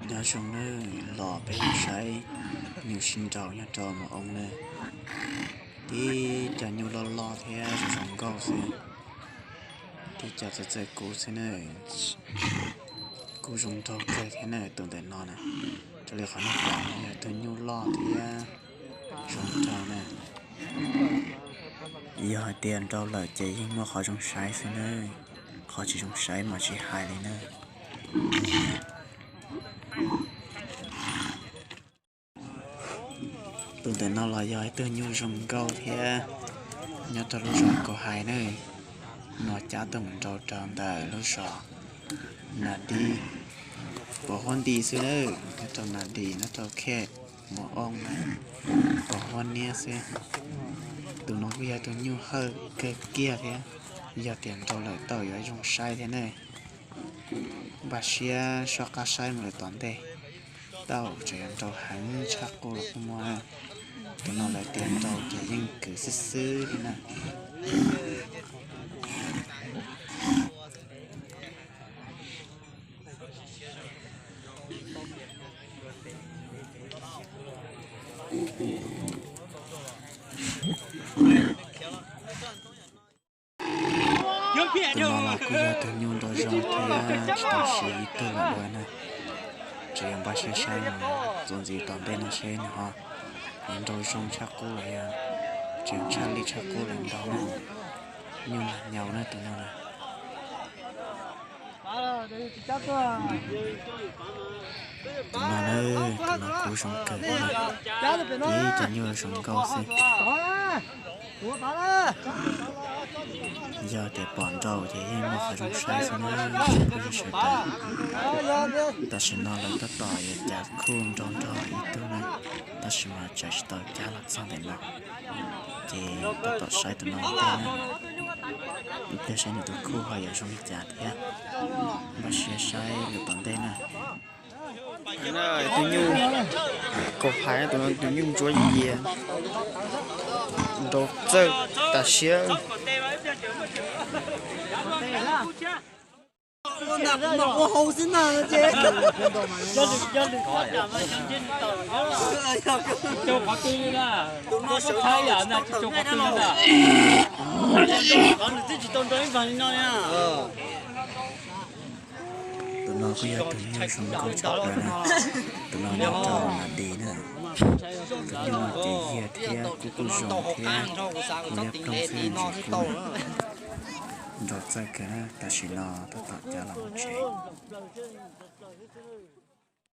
Nyob zoo nawb, los peb saib nyuj sib nraus nyob rau mos oo nawb. Tib cov nyuj loj loj thiab zoo zoo nkauj xwb. Tib cov txawj txawj kub xwb na. Kub zoo nraug kawg thiab na tus ntawm no na. Raws li qhov nej pom no yog tus nyuj loj thiab zoo nraug na. Yog hais tias nraus lawm ces yeej muaj qhov zoo saib xwb na. Qhov tsis zoo saib mas tsis hais li na. Tus ntawm no los yog ib tug nyuj zoo nkauj thiab nyob rau lub zos Kaus Hais na. No cab tuaj mus nrau rau ntawm lub zos Nas Dis, pos huab nti xwb na, nyob rau Nas Dis nyob rau khej Mos Oo na, pos huab niab xwb. Tus no kuj yog tus nyuj hawj kawg kiag thiab, yog tias nrau lawm tau yuav zoo saib thiab ne. Npaj siab soj qab saib mus lawm tom ntej, tau tseem yuav nrau heev tshaj qub los kuj muaj. Tus no lawv tias nrau ces yeej kwv xwb xwb li na. Tus no los kuj yog tus nyuj nrau zoo thiab tsis tau siv ib tug los dua na. Tseem yuav npaj siab saib mus txuas ntxiv tom ntej no seb nws ho yuav nrau zoo tshaj qub los yog tseem tshaj li tshaj qub lawm nrau na. Nyuj nag nyaus na tus no na. Tus no na, tus no kuj zoo kawg, ib cov nyuj zoo nkauj xwb. Yog tias pom nrau ces yeej muaj qhov zoo saib xwb na, kuj yog sawv daws. Tam sim no lawv tab tom yuav cav khuj nrau nrog ib tug na, tab sis mas tsawv tsis tau cab los txog ntawm no, ces tab tom saib tus no ua ntej na. Ib pliag saib nws tus khuj ho yuav zoo li cas thiab, npaj siab saib lawm tom ntej na. Tus nyuj Kaus Hais, tus no tus nyuj ntsuab yias, nrau txawj tas siab. Tus no kuj yog tus nyuj zoo nkauj tshaj plaws na. Tus no nyob rau Nas Dis na. Tus nyuj no ces yiag thiab kub kuj zoo thiab, kuj liab ploog xwb tsis kub na. Nrau txawj kawg na, tam sim no tab tom cab los mus tsev.